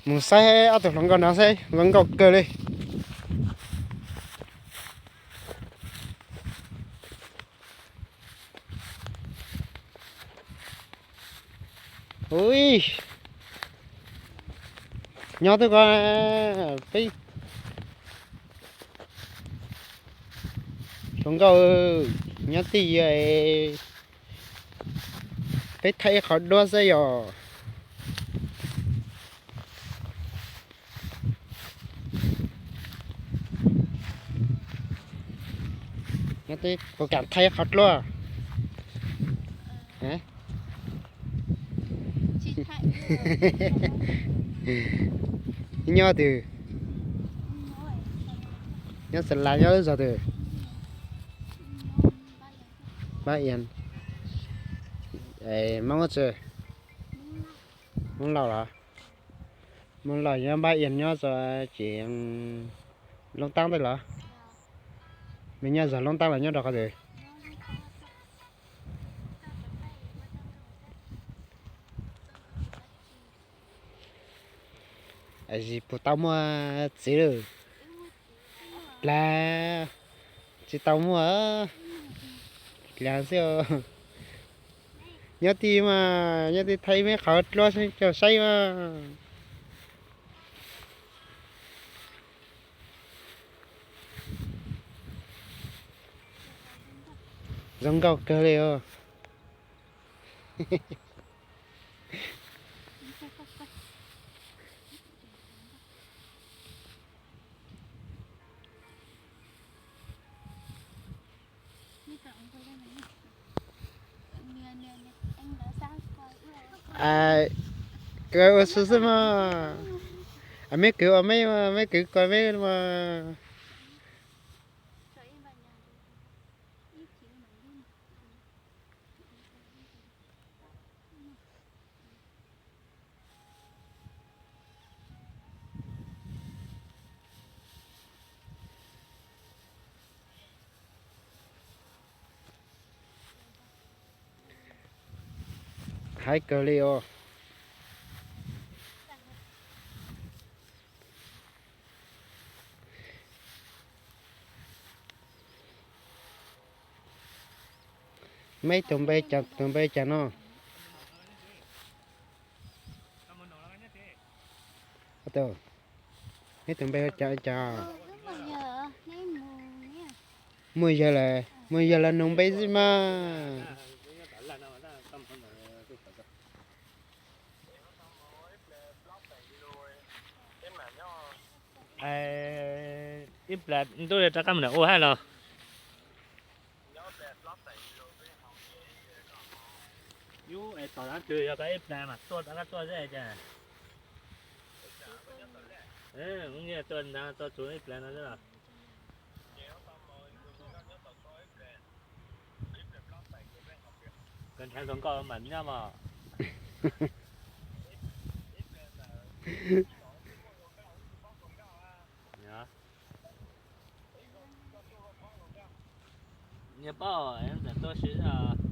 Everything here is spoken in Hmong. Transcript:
Mus saib ob tug hluas nkauj no saib zoo nkauj kawg li. Ui, nyob twb ko, peb hluas nkauj nyob twj ywm, peb thaij ib qho duab xwb yom. Nyob twb kuv kam thaij ib qho duab. Nyob twg? Nyob Xas Las, nyob lub zos twg? Npab Ias. Hmoob tsi? Hmoob Lauj los? Hmoob Lauj nyob Npab Ias, nyob txog ces Loob Tab ntawd los? Nws nyob zos Loob Tab los nyob rau qhov twg? Zis puas tau muaj txiv lawm? Plag, tsis tau muaj. Plag xwb. Nyob twj mas, nyob twj thaij ib qho duab rau saib mas. Zoo nkauj kawg li os. Kawg ua su xwb mas. Meb kwv ua meb, meb kwv koj meb mas. Haib kawg li os. Meb tus npe, tus npe cas no? Meb tus npe cas? Muaj yawg lawm, muaj yawg lawm nug npe xwb mas. Ib plag ntuj rov qab mus nram ua hab los? Yus es tom dab twg yog koj ib plag mas tuaj rov qab tuaj xwb cas. Tuaj ntawd tuaj tsuv ib plag no xwb los? Koj nrhav hluas nkauj mam nyob mog. Nyias paub ntawm tuaj si xwb.